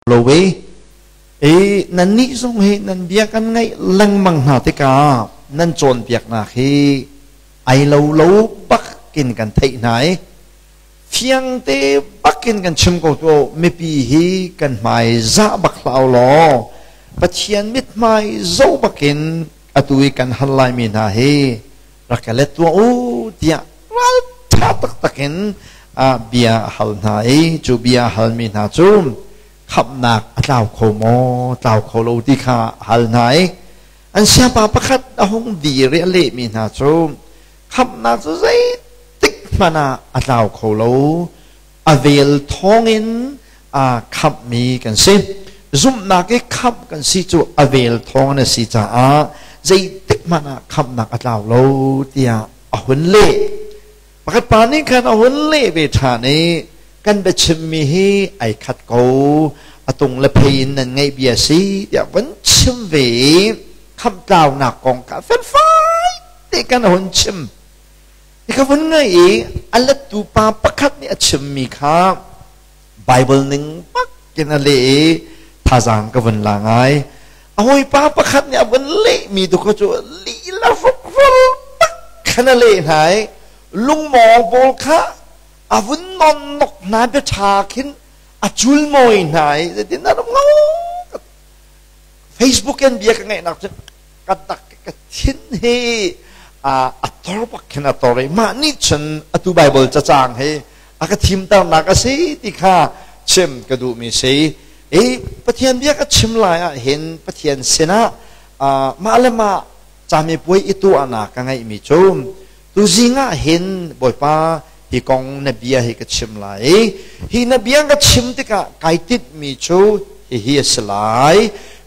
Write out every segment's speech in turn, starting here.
Lo ve. I nannih zong hi nan bia kan ngaih lengmang hna tikah nan cawnpiaknak hi ai lo lo bak in kan theih hna i fiangte bak in kan chim ko tu mipi hi kan hmai zah bak hlah law Pathian mithmai zoh bakin atu i kan hal laimi hna hi rak ka let tuah u tiah ralṭha taktak in bia a hal hna i cu bia a halmi hna cu khamhnak a tlau kho maw tlau kho lo ti kha a hal hna i an siapa pakhat a hung dir i a lehmi hna cu khamhnak cu zeitik hmanh ah a tlau kho lo, a vel thawngin a khamhmi kan si. Zumhnak i khamh kan si cu a vel thawng a si caah zeitik hmanh ah khamhnak a tlau lo tiah a hun leh. Pakhat pa nih khan a hun leh ve ṭhan i kan biachimmi hi ai khat ko, a tung le phei in nan ngaih bia si tiah van chim ve i khamhtlaunak kong kha felfai te kan a hun chim. Hi ka vun ngaih i a lettu pa pakhat nih a chimmi kha Bible ning bakin a leh i thazaang ka vun la ngai. A hawipa pakhat nih a vun lehmi tu kha cu lila hrokhrol bak khan a leh hna i lungmawng pawl kha a vun nonnok hna, bia ṭha khin a culmawi hna i zeitin dah ngo. Facebook in bia ka ngaihnak cu ka dak ka thin hi a tor bak khin a tor i mah nih cun atu Bible cacang hi a ka thimternak a si ti kha chim ka duhmi si. I Pathian bia ka chim lai ah hin Pathian sinah mah le mah camipuai i tuahnak ka ngeihmi cu tuzing ah hin Bawipa, hi kong na bia hi ka chim lai i hi na bia ka chim tikah kai tinhmi cu hihi a si lai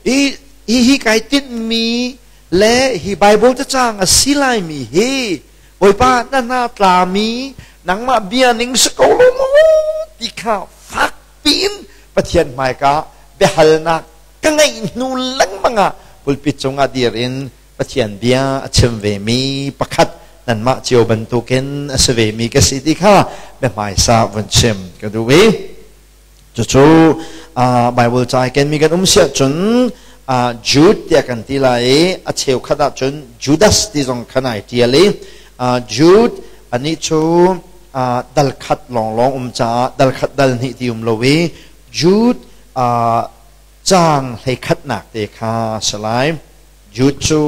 i hihi kai tinhmi le hi Bible cacang a si laimi hi Bawipa na hna tlami nangmah bia ning si ko lo maw ti kha fak piin Pathian hmaika biahalnak ka ngeih hnu lengmang ah pulpit cungah dir in Pathian bia a chim vemi pakhat nanmah cio bantukin a si vemi ka si ti kha biahmaisa vun chim ka duh i cucu Bible ca kenmi kan um siah cun Jude tiah kan ti lai i a cheukhat ahcun Judas ti zong khan ai ṭial i Jude anih cu dal khat lawnglawng um caah dal khat dal hnih ti um lo i Jude caang 11nak te kha si lai. Jude cu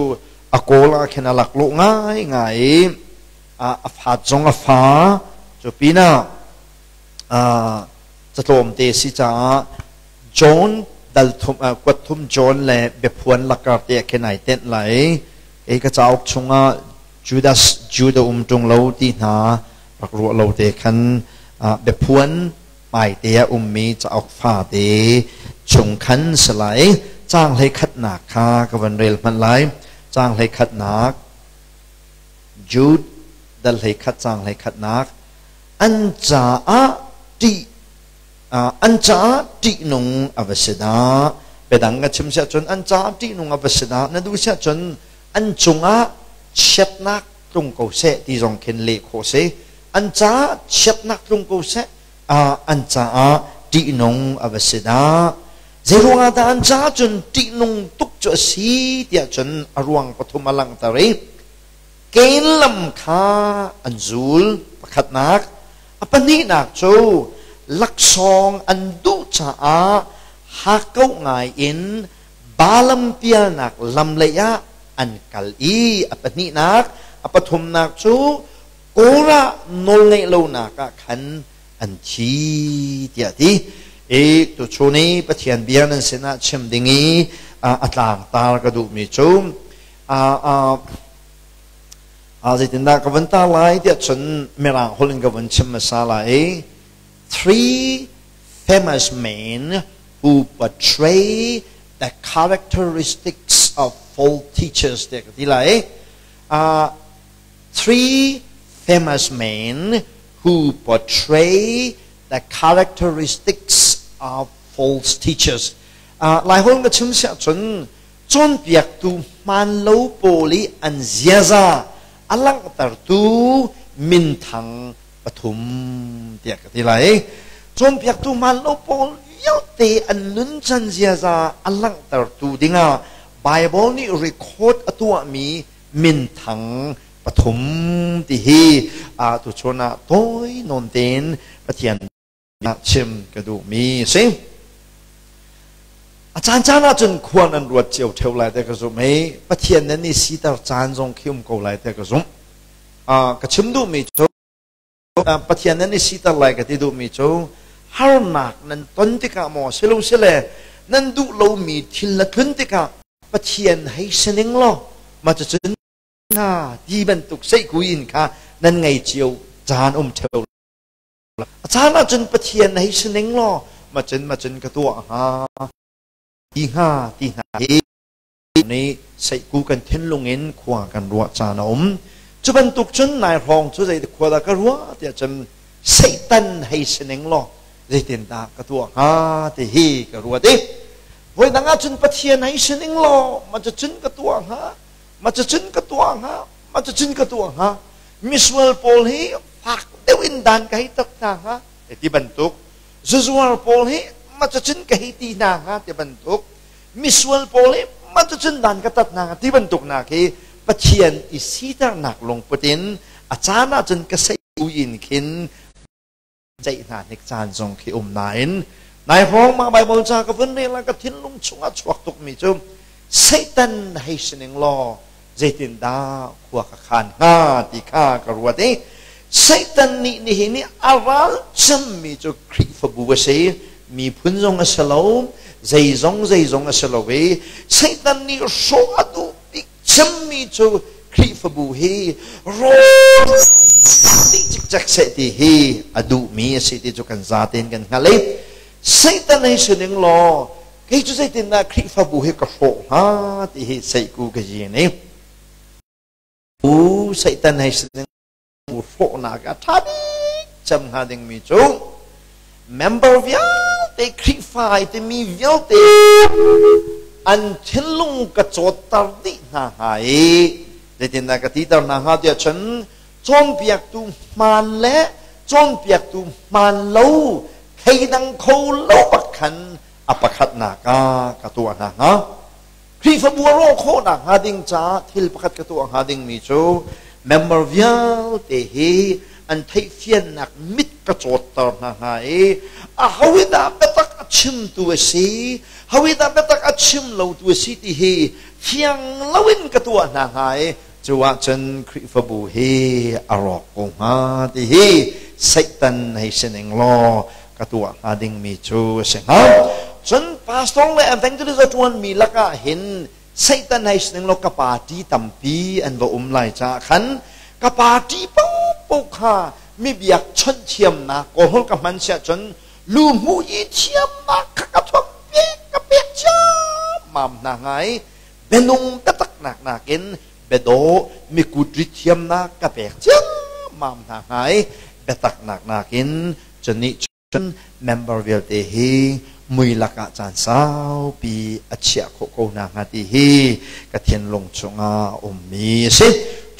a kawl ah khin a laklawh ngaingai i a fat zong a fa. Cu pinah catlawmte si caah John dal thum kuat thum John le biaphuan lakar te ah khin ai tenh lai i kei ka cauk chungah Judas Judah um ṭung lo ti hna rak ruah lo te khan biaphuan hmaite ah ummi cauk fate chung khan si lai. Caang 11nak kha ka van rel hmanh lai. Caang 11nak, Jude dal 11 caang 11nak. An caah ṭih an caah ṭihnung a va si dah. Biadang ka chim siah cun an caah ṭihnung a va si dah. Na duh siah cun an cungah chiatnak tlung ko seh ti zong khin leh khawh si. An caah chiatnak tlung ko seh, an caah ṭihnung a va si dah. Zeiruangah dah an caah cun ṭihnung tuk cu a si tiah cun a ruang pathum a langhter i Kain lam kha an zul pakhatnak, a pahnihnak cu laksawng an duh caah hakkauh ngai in Balaam pialnak lam lei ah an kal i a pahnihnak, a pathumnak cu Korah nawlngeih lonak ah khan an thi tiah ti. I tuchun i Pathian bia nan sinah chim ding i a tlangtar ka duhmi cu zeitindah ka vun tar lai tiah cun Mirang holh in ka vun chim hmasa lai. Three famous men who portray the characteristics of false teachers tiah ka ti lai. Three famous men who portray the characteristics of false teachers. Laiholh ka chim siah cun cawnpiaktu hmaan lo pawl i an ziaza a langhtertu minthang pathum tiah ka ti lai. Cawnpiaktu hmaan lo pawl vialte an nuncan ziaza a langhtertu dingah Bible nih record a tuahmi minthang pathum ti hi tuchun ah tawi nawn tein Pathian chim ka duhmi a si. A caancaan ahcun khua nan ruat cio ṭheo lai te ka zumh i Pathian nan i siter caan zong khi um ko lai te ka zumh. Ka chim duhmi cu Pathian nan i siter lai ka ti duhmi cu harnak nan ton tikah maw silo sile nan duh lomi thil na tlun tikah Pathian hei si ning law mah cucun hna ti bantuk seihkui in kha nan ngei cio caan um ṭheo. A caan ahcun Pathian hei si ning law macun macun ka tuah hnga ti hnga ti hna hi nih seihku kan thinlung in khua kan ruah caan a um. Cu bantuk cun nai hrawng cu zei khua dah ka ruah tiah cun Satan hei si ning law zeitindah ka tuah hnga ti hi ka ruat i voi dang ahcun Pathian hei si ning law macucun ka tuah hnga macucun ka tuah hnga macucun ka tuah hnga. Misual pawl hi fak deuh in dan ka hei tat hna hnga ti bantuk, zuzuar pawl hi macucun ka hei ti hna hnga ti bantuk, misual pawl hi macucun dan ka tat hna hnga ti bantuk nak hi Pathian i siternak lungput in a caan ahcun ka sei in khin ceih hna hnik caan zong khi um nain nai hrawng mah Bible ca ka vun rel ah ka thinlung chungah chuak tukmi cu Satan hei si ning law zeitindah khua ka khan hnga ti kha ka ruat i Satan nih nihin i a ral cemmi cu Khrihfabu a si, miphun zong a si lo, zeizong zeizong a si lo i Satan nih hrawh a duh bik cemmi cu Khrihfabu hi rawl dih cikcek seh ti hi a duhmi a si ti cu kan zatein kan hngalh i Satan hei si ning law kei cu zeitindah Khrihfabu hi ka hrawh hnga ti hi seiku ka yin i u Satan hei si ning hrawhnak a ṭha bik cem hnga dingmi cu member vialte Khrihfa ai timi vialte an thinlung ka cawtter dih hna hnga i zeitindah ka titer hna hnga tiah cun cawnpiaktu hmaan le cawnpiaktu hmaan lo thleidang kho lo bak khan a pakhatnak ah ka tuah hna hnga. Khrihfabu a rawh khawhnak hnga ding caah thil pakhat ka tuah hnga dingmi cu member vialte hi an theihfiannak mit ka cawtter hna hnga i a hoidah biatak a chimtu a si, hoidah biatak a chim lotu a si ti hi fiang loin ka tuah hna hnga i cu ahcun Khrihfabu hi a rawk ko hnga ti hi Satan hei si ning law ka tuah hnga dingmi cu a si hnga. Cun pastor le evangelist a ṭuanmi lakah hin Satan hei si ning law ka party tampi an va um lai caah khan ka party paohpaoh kha mi biak chawnh thiamnak kawlhawl ka hman siah cun lu hmuh i thiamnak kha ka thuam pek ka pek ciammam hna hnga i bianung biataknak nakin biadawh mikut rit thiamnak ka pek ciammam hna hnga i biataknak nakin Cunih cun member vialte hi mui lakah caan saupi a chiah khawh ko hna hnga ti hi ka thinlung chungah a ummi a si.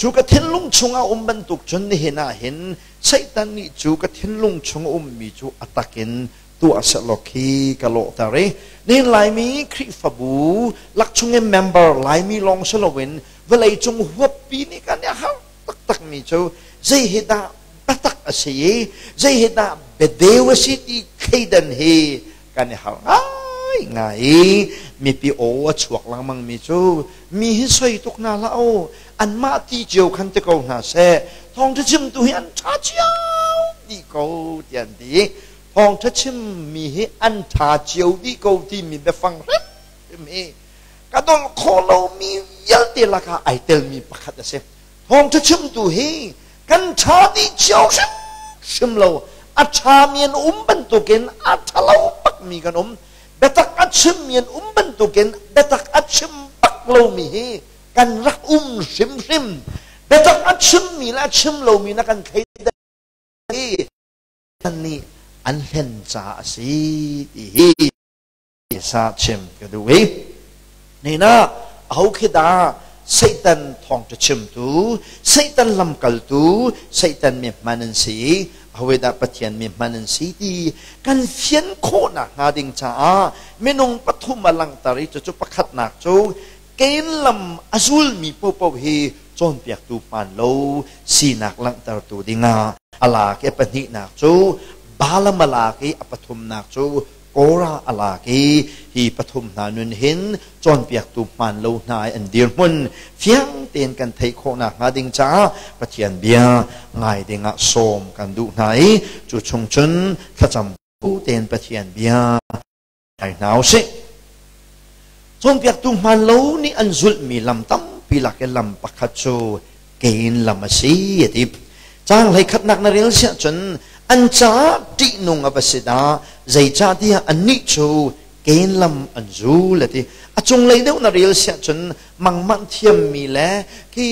Cu ka thinlung chungah um bantuk cun nihin ah hin Satan nih cu ka thinlung chung a ummi cu a takin tuah sehlaw khi ka lawhter i nihin Laimi Khrihfabu lakchung in member Laimi lawng si loin vawleicung huappi nih kan i har taktakmi cu zei hi dah biatak a si i zei hi dah biadeu a si ti thleidan hi kan i har ngaingai i mipi aw a chuak lengmang mi cu mi hi soi tuk hna hlah u, anmah ti cio khan ti ko hna seh, thawngṭha chimtu hi an ṭha cio dih ko tiah an ti. Thawngṭha chimmi hi an ṭha cio dih ko timi biafang hrimhrim hi ka dolh khawh lomi vialte lakah ai telmi pakhat a si. Thawngṭha chimtu hi kan ṭha dih cio hrimhrim lo. A ṭhami an um bantukin a ṭhalo bakmi kan um. Biatak a chimmi an um bantukin biatak a chim bak lomi hi kan rak um hrimhrim. Biatak a chimmi le a chim lomi na kan thleidan hi nih an hlen caah a si ti hi sa chim ka duh i nina aho khi dah Satan thawngṭha chimtu, Satan lamkaltu, Satan mi hman an si i. Hawidah Pathian mi hman an si ti kan fian khawhnak hnga ding caah minung pathum a langhter i cucu pakhatnak cu Kain lam a zulmi paohpaoh hi cawnpiaktu hmaan lo sinak langhtertu dingah a lak i a pahnihnak cu Balaam a lak i a pathumnak cu Korah a lak i hi pathum hna nun hin cawnpiaktu hmaan lo hna i an dirhmun fiang tein kan theih khawhnak hnga ding caah Pathian bia ngai dingah sawm kan duh hna i cu chung cun thlacam bu tein Pathian bia ngai hna usih. Cawnpiaktu hmaan lo nih an zulhmi lam tampi lak i lam pakhat cu Kain lam a si a ti. Caang hleikhatnak na rel siah cun an caah ṭihnung a va si dah, zeicahtiah annih cu Kain lam an zul a ti. A cunglei deuh na rel siah cun mangmanh thiammi le khi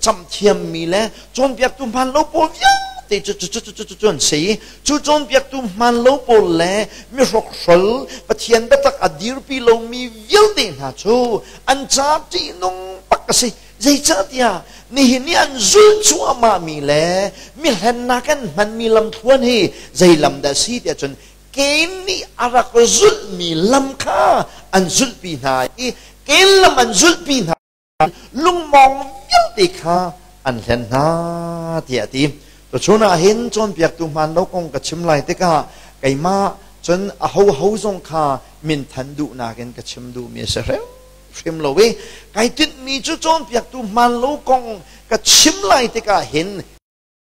camh thiammi le cawnpiaktu hmaan lo pawl vialte cu cu cu cu cu an si. Cu cawnpiaktu hmaan lo pawl le mihrokhrol Pathian biatak a dirpi lomi vialte hna cu an ca ṭihnung bak a si. Zeicahtiah nihin i an zulh cuahmahmi le mihlennak an hmanmi lamthluan hi zei lam dah a si tiah cun Kain nih a rak zulhmi lam kha an zulhpi hna i Kain lam an zulhpi hna lungmawng vialte kha an hlen hna tiah a ti. Tuchun ah hin cawnpiaktu hmaan lo kong ka chim lai tikah keimah cun ahoho zong kha minthan duhnak in ka chim duhmi a si hrimhrim lo i kai tinhmi cu cawnpiaktu hmaan lo kong ka chim lai tikah hin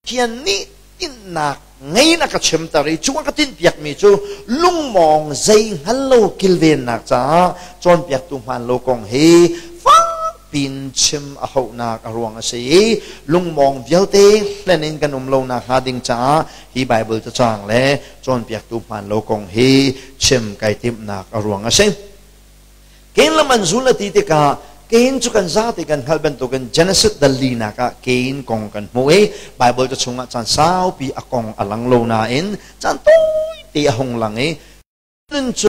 Pathian nih tinhnak ngei in a ka chimter i cu a ka tinhpiakmi cu lungmawng zei hngal lo kilvennak caah cawnpiaktu hmaan lo kong hi fakpiin chim a hauhnak a ruang a si i lungmawng vialte hlen in kan um lo nakhnga ding caah hi Baibal cacang le cawnpiaktu hmaan lo kong hi chim kai timhnak a ruang a si. Kain lam an zul a ti tikah Kain cu kan zate kan hngalh bantukin Genesis dal linak ah Kain kong kan hmuh i Baibal ca chungah caan saupi a kong a lang lo nain caan tawite a hung lang i nun cu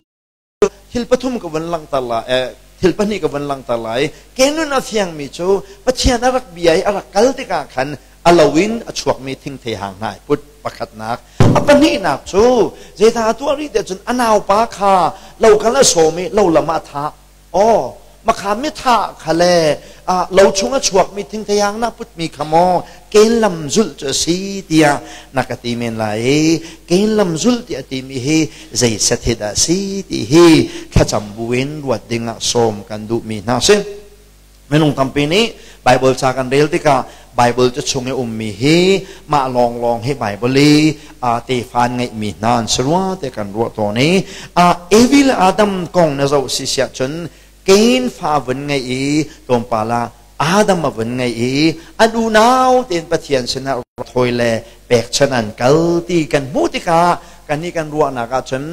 thil pathum ka vun langhter lai thil pahnih ka vun langhter lai. Kain nun a fiangmi cu Pathian a rak bia i a rak kal tikah khan a lo in a chuakmi thingthei hang hna i put pakhatnak. A pahnihnak cu zeidah a tuah rih tiah cun a naupa kha lo kal a sawm i lo lam ah a thah. Aw, makha mithah kha le lo chung a chuakmi thingthei hang na putmi kha maw Kain lam zulh cu a si tiah na ka ti men lai i Kain lam zulh tiah a timi hi zei set hi dah a si ti hi thlacam buin ruat ding ah sawm kan duhmi hna a si. Minung tampi nih Bible ca kan rel tikah Bible ca chung i ummi hi mah lawnglawng hi Bible i tefa an ngeihmi hna an si rua te kan ruah tawn i Evi le Adam kong na zoh si siah cun Cain fa vun ngeih i tlawmpal ah Adam a vun ngeih i an unau tein Pathian sinah thawi le pekchanh an kal ti kan hmuh tikah kannih kan ruahnak ahcun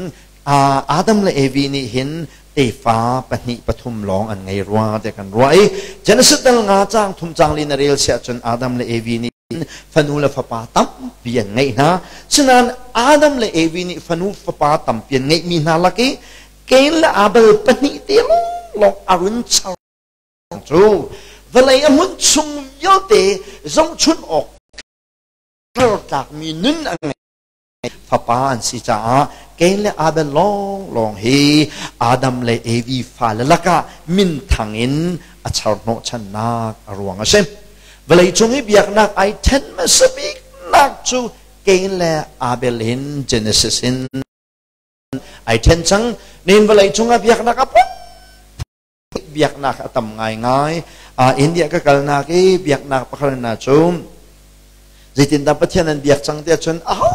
Adam le Evi nih hin tefa pahnih pathum lawng an ngei rua te kan ruah i Genesis dal nga caang thum caang li na rel siah cun Adam le Evi nih fanu le fapa tampi an ngeih hna. Sinain Adam le Evi nih fanu fapa tampi an ngeihmi hna lak i Cain le Abel pahnih te lawng a run char cu vawlei a hmun chung vialte zohchunh awk tlakmi nun a ngei. Fapa an si caah Cain le Abel lawnglawng hi Adam le Evi fale lakah minthang in a char hnawhchannak a ruang a si. Vawleicung i biaknak ai ṭhen hmasa biknak cu Cain le Abel in Genesis in ai ṭhen cang. Nihin vawleicung ah biaknak a biaknak a tam ngaingai. India ka kalnak i biaknak pakhat na cu zeitindah Pathian an biak cang tiah cun aho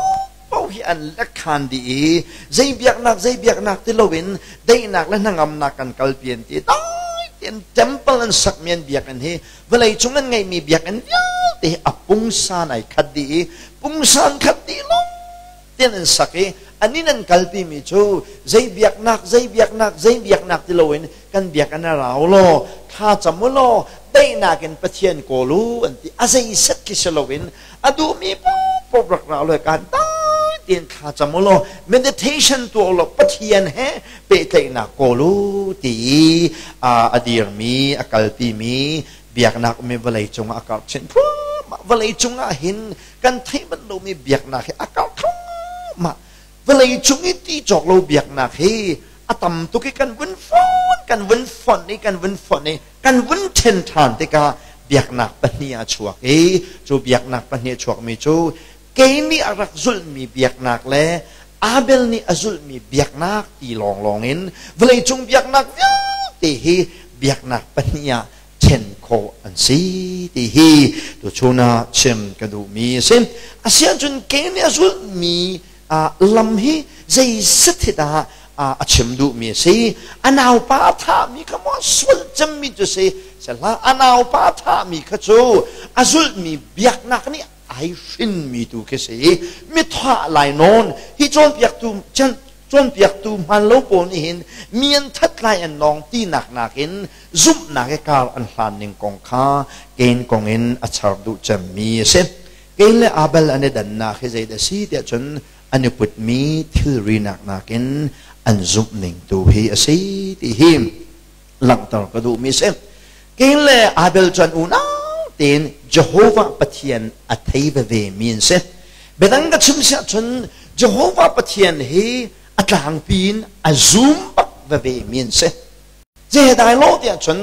paoh hi an lekhan dih i zei biaknak zei biaknak ti loin daihnak le hnangamnak kan kalpi an ti. Dai tein temple an sakmi an biakinn hi vawlei cung an ngeihmi biakinn vialte hi a pungsan ai khat dih i pungsan khat dih lawng tian an sak i anin an kalpimi cu zei biaknak zei biaknak zei biaknak ti loin kan biakinn a rau law thla cam u law daihnak in Pathian kawl u an ti. A zei set khi si loin a duhmi paohpaoh rak ra law kan dai tein thla cam u law meditation tuah u law Pathian he pehtlaihnak kawl u ti i a dirmi a kalpimi biaknak mi vawlei cungah a karh chin. Vawlei cungah hin kan theih bal lomi biaknak hi a karh. thluahmah. Vawlei cung i ti cawk lo biaknak hi a tam tuk i kan vun fon, kan vun fonh i kan vun fonh i kan vun ṭhen ṭhan tikah biaknak pahnih a chuak i cu biaknak pahnih a chuakmi cu Cain nih a rak zulhmi biaknak le Abel nih a zulhmi biaknak ti lawnglawng in vawleicung biaknak vialte hi biaknak pahnih ah ṭhen khawh an si ti hi tuchun ah chim ka duhmi a si. Asiahcun Cain nih a zulhmi lam hi zei set hi dah a chim duhmi a si? A naupa a thahmi kha maw sual cemmi cu si? Sehlah, a naupa a thahmi kha cu a zulhmi biaknak nih ai hrinmi tu khi si. Mithah lai nawn hi cawnpiaktu cawnpiaktu hmaan lo pawl nih hin mi an that lai an nawng tinak nakin zumhnak i kar an hlan ning kong kha Cain kong in a char duh cemmi a si. Cain le Abel an i dannak hi zeidah a si tiah cun an i putmi thilri nak nakin an zumh ning tu hi a si ti hi langhter ka duhmi a si. Cain le Abel cu an unau tein Jehovah Pathian a thei veve mi an si. Biadang ka chim si ahcun Jehovah Pathian hi a tlangpi in a zum bak veve mi an si. Zehdai lo tiah cun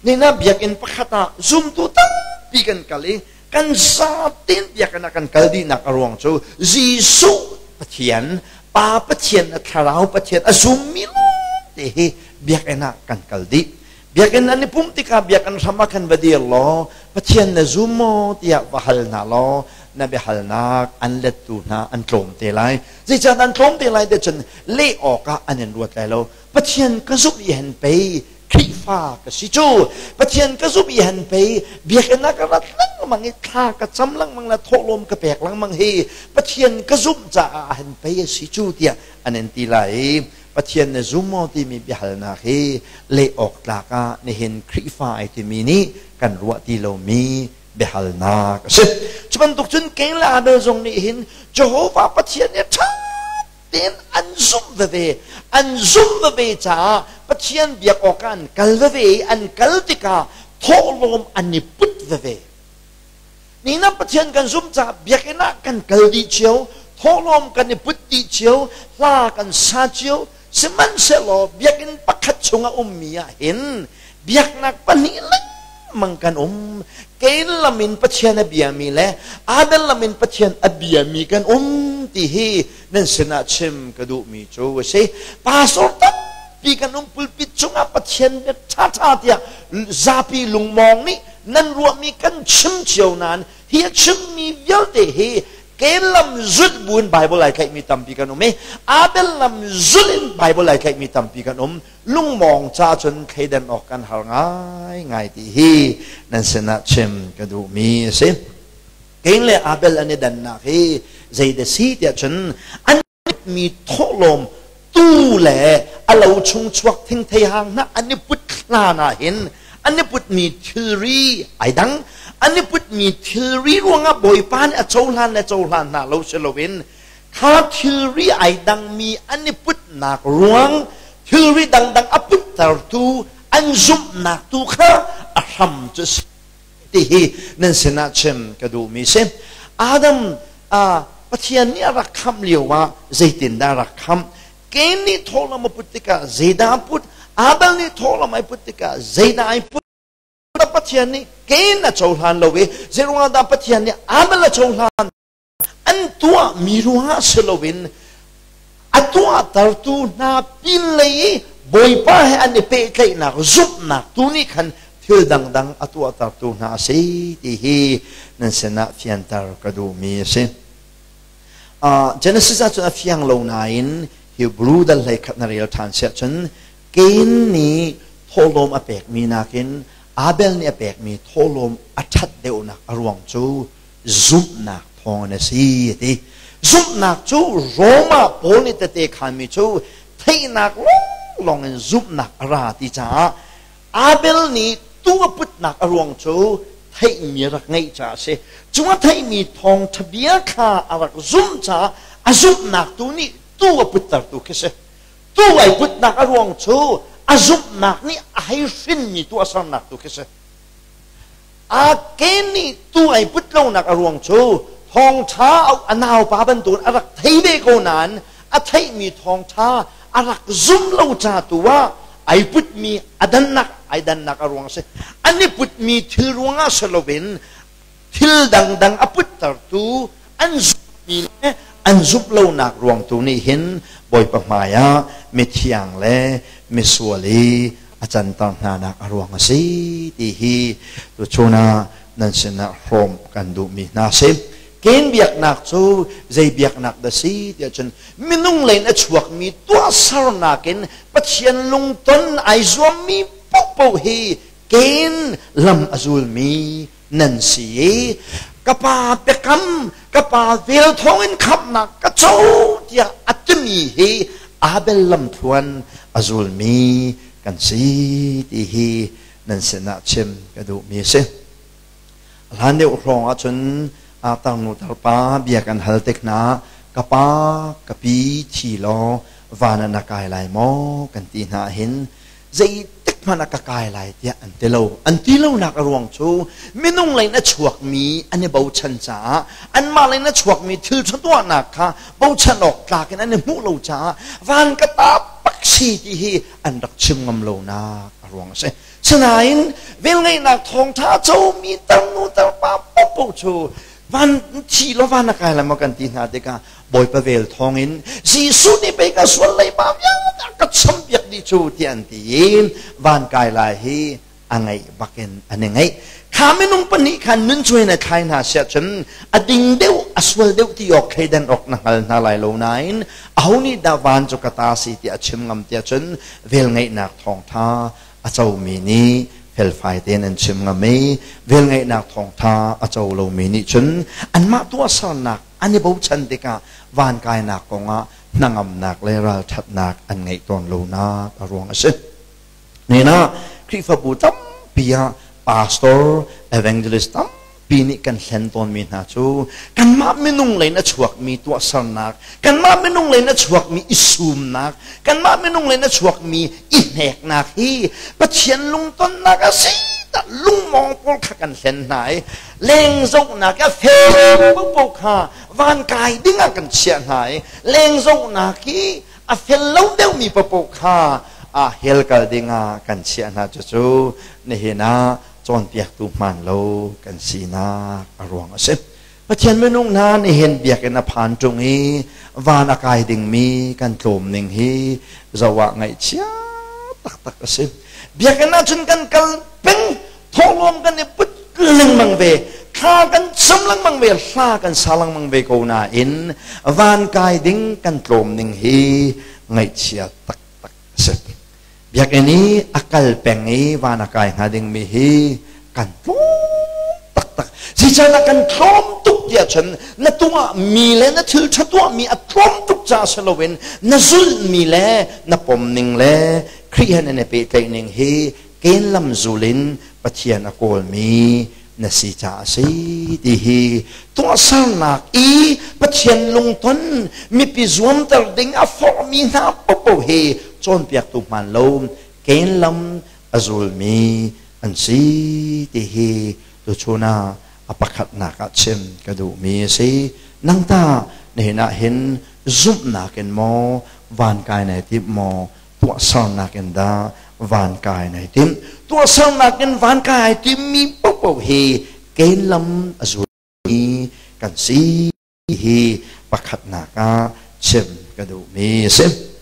nina biakinn pakhat ah zumtu tampi kan kal i kan zatin biakinn ah kan kal dihnak a ruang cu Jesuh Pathian, Pa Pathian, a Thlarau Pathian a zummi lawngte hi biakinn ah kan kal dih. Biakinn an i pumh tikah biakinn hram ah khan va dir law Pathian na zum maw tiah va hal hna law na biahalnak an lettu hna an tlawm te lai. Zeicahtiah an tlawm te lai ti cun leh awkah an in ruat lai lo. Pathian ka zumh i han pei Khrihfa ka si cu. Pathian ka zumh i han pei biakinn ah ka rat lengmang i thla ka cam lengmang le thawhlawm ka pek lengmang hi Pathian ka zumh caah han pei a si cu tiah an in ti lai i Pathian na zum maw timi biahalnak hi leh awk tlak ah nihin Khrihfa ai timi nih kan ruah ti lomi biahalnak a si. Cu bantuk cun Cain le Abel zong nih hin Jehovah Pathian nih ṭha tein an zumh veve. An zumh veve caah Pathian biak awkah an kal veve i an kal tikah thawhlawm an i put veve. Nihin ah Pathian kan zumh caah biakinn ah kan kal dih cio, thawhlawm kan i put dih cio, hla kan sa cio. Sihmanhsehlaw biakinn pakhat chungah ummi ah hin biaknak pahnih lengmang kan um. Kain lam in Pathian a biami le Abel lam in Pathian a biami kan um ti hi nan sinah chim ka duhmi cu a si. Pastor tampi kan um pulpit cungah Pathian bia ṭhaṭha tiah zapi lungmawng nih nan ruahmi kan chim cio nain hi a chimmi vialte hi Cain lam zulh buin Bible ai tlaihmi tampi kan um i Abel lam zulh in Bible ai tlaihmi tampi kan um. Lungmawng ca cun thleidan awk kan har ngaingai ti hi nan sinah chim ka duhmi a si. Cain le Abel an i dannak hi zeidah si tiah cun an mi thawhlawm tu le a lo chung chuak thingthei hang hna an i put hlan ah hin an i putmi thilri ai dang. An i putmi thilri ruangah Bawipa nih a cohlan le cohlan hna lo si loin kha thilri ai dangmi an i putnak ruang thilri dangdang a puttertu an zumhnak tu kha a hram cu si ti hi nan sinah chim ka duhmi si. Adam Pathian nih a rak khamh lio ah zeitindah a rak khamh? Cain nih thawhlawm a put tikah zeidah a put? Abel nih thawhlawm ai put tikah zeidah ai put? Pathian nih Cain a cohlan lo i zeiruangah dah Pathian nih Abel a cohlan? An tuahmi ruangah si loin a tuahtertu hna pinlei i Bawipa he an i pehtlaihnak zumhnak tu nih khan thil dangdang a tuahtertu hna a si ti hi nan sinah fianter ka duhmi a si. Genesis ah cun a fiang lo nain Hebrew dal hlei khat na rel ṭhan siah cun Cain nih thawhlawm a pekmi nakin Abel nih a pekmi thawhlawm a ṭhat deuhnak a ruang cu zumhnak thawngin a si a ti. Zumhnak cu Rome ah Paul nih tete khanmi cu theihnak lawnglawng in zumhnak a ra ti caah Abel nih tuu a putnak a ruang cu theihmi a rak ngeih caah a si. Cu a theihmi thawngṭha bia kha a rak zumh caah a zumhnak tu nih tuu a puttertu khi si. Tuu ai putnak a ruang cu a zumhnak nih a hei hrinmi tuahsernak tu khi si. A ke nih tuu ai put lonak a ruang cu Thawngṭha a naupa bantukin a rak thei ve ko nain a theihmi thawngṭha a rak zum lo ca tu ah ai putmi a dannak ai dannak a ruang a si. An i putmi thil ruangah si loin thil dangdang a puttertu an zumhmi le an zumh lonak ruang tu nih hin Bawipa hmaiah mithiang le misual i a canter hnanak a ruang a si ti hi tuchun ah nan sinah hrawm kan duhmi hna si. Ken biaknak cu zei biaknak dah si tiah cun minung lei in a chuakmi tuahsernak in Pathian lungton ai zuammi paohpaoh hi ken lam a zulmi nan si i ka pa biakam ka pa vel thawngin khamhnak ka co tiah a timi hi Abel lamthluan a zulmi kan si ti hi nan sinah chim ka duhmi a si. Hlan deuh hrawng ahcun tarnu tarpa bia kan hal tik hna ka pa ka pi thi law van ah na kai lai maw kan ti hna hin zeitik hmanh ah ka kai lai tiah an ti lo. An ti lonak a ruang cu minung lei in a chuakmi an i bochan caah anmah lei in a chuakmi thil ṭha tuahnak kha bochan awk tlak in an i hmuh lo caah van ka ta bak si ti hi an rak chim ngam lonak a ruang a si. Sinain velngeihnak thawngṭha a comi tarnu tarpa paohpaoh cu van thi law van a kai lai maw kan ti hna tikah Bawipa vel thawngin Jesuh nih pei ka sual leiba vialte a ka champiak dih cu tiah an ti i van kai lai hi a ngaih bakin an i ngaih. Kha minung pahnih khan nun cuai na thlai hna siah cun a ding deuh a sual deuh ti awk thleidan awk na hngal hna lai lo nain aho nih dah van cu ka ta si tiah a chim ngam tiah cun velngeihnak thawngtha a comi nih felfai tein an chim ngam i velngeihnak thawngtha a co lomi nih cun anmah tuahsernak an i bochan tikah van kainak kongah hnangamnak le ralṭhatnak an ngeih tawn lonak a ruang a si. Nena Khrihfabu tampi ah pastor, evangelist tampi nih kan hlen tawnmi hna cu kanmah minung lei in a chuakmi tuahsernak, kanmah minung lei in a chuakmi i sumnak, kanmah minung lei in a chuakmi i hneknak hi Pathian lungtonnak a si dah lungmawng pawl kha kan hlen hna i leng zohnak a fel popo kha van kai ding ah kan chiah hna i leng zohnak hi a fel lo deuhmi popo kha a hell kal ding ah kan chiah hna. Cucu nihin ah cawnpiaktu hmaan lo kan sinak a ruang a si. Pathian minung hna nihin biakinn a phan ṭung i van a kai dingmi kan tlawm ning hi zoh ah ngaihchia taktak a si. Biakinn ah cun kan kal peng, thawhlawm kan i put lengmang ve, thla kan cam lengmang ve, hla kan sa lengmang ve ko nain van kai ding kan tlawm ning hi ngaihchia taktak a si. Biakinn i a kal peng i van a kai hnga dingmi hi kan tlawm taktak. Zeicahtiah kan tlawm tuk tiah cun na tuahmi le na thil ṭha tuahmi a tlawm tuk caah si loin na zulhmi le na pomning le Khrih he nan i pehtlaih ning hi ken lam zul in Pathian a kawlmi na si caah a si ti hi tuahsernak i Pathian lungton mipi zuamter ding a forhmi hna paohpaoh hi cawnpiaktu hmaan lo ken lam a zulmi an si ti hi tuchun ah a pakhatnak ah chim ka duhmi a si. Nang tah nihin ah hin zumhnak in maw van kai nai timh maw tuahsernak in dah van kai nai timh? Tuahsernak in van kai ai timmi paohpaoh hi ken lam a zulmi kan si hi pakhatnak ah chim ka duhmi a si.